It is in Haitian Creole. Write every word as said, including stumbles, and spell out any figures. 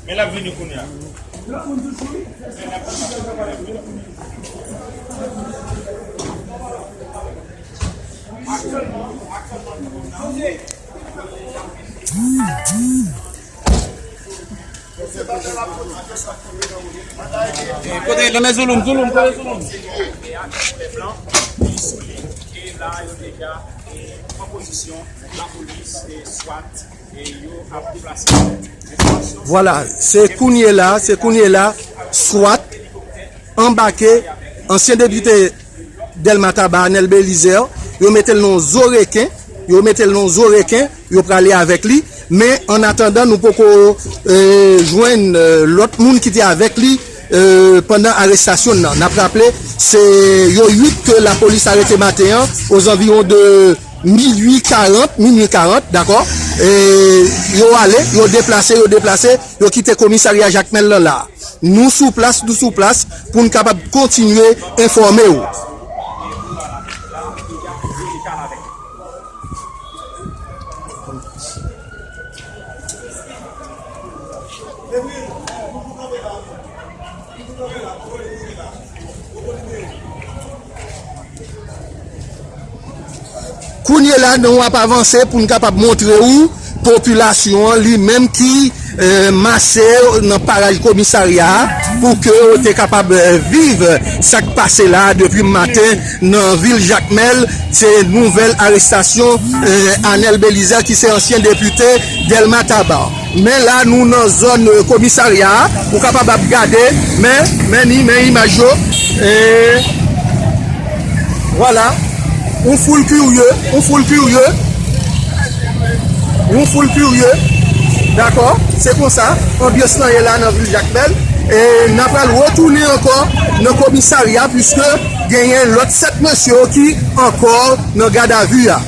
Men l ap vini kounye a. Kote, nan men Zouloum, Zouloum, kote Zouloum? Lè blan, li souliye ke la, yo deja, e, pran pozisyon, lapolis, e, swat, e, yo ap deplase. Vwala, se kounye la, se kounye la, swat anbake ansyen depite Dèlma Taba, Anèl Belizaire, yo mete l nan zo reken, yo mete l nan zo reken, yo prale avèk li. Men, an atandan, nou poko, e, jwenn, e, lòt moun ki te avèk li, e, pandan arestasyon nan. N ap raple, se yo uit ke lapolis arete maten an, ozanviwon de minui karant, minui karant, dakò? E, yo ale, yo deplase, yo deplase, yo kite komisarya Jakmèl lan la. Nou sou plas, nou sou plas pou n kapab kontinye enfòme w. Kounye la, nou ap avanse pou n kapab montre w popilasyon an li menm ki, e, mache nan paraj komisarya a pou ke yo te kapab, e, viv sa k pase la depi maten nan vil Jakmèl. Se nouvèl arestasyon, e, Anèl Belizaire ki se ansyen depite Dèlma Taba. Men la, nou nan zòn, e, komisarya a. Ou kapab ap gade, men, men ni, men imaj yo. E, vwala. Yon foul kirye, yon foul kirye. Yon foul kirye. Dakò? Se konsa anbyans lan ye la nan vil Jakmèl. E n a pral retounen ankò nan komisarya, piske genyen lòt sèt mesye yo ki ankò nan gadavi a.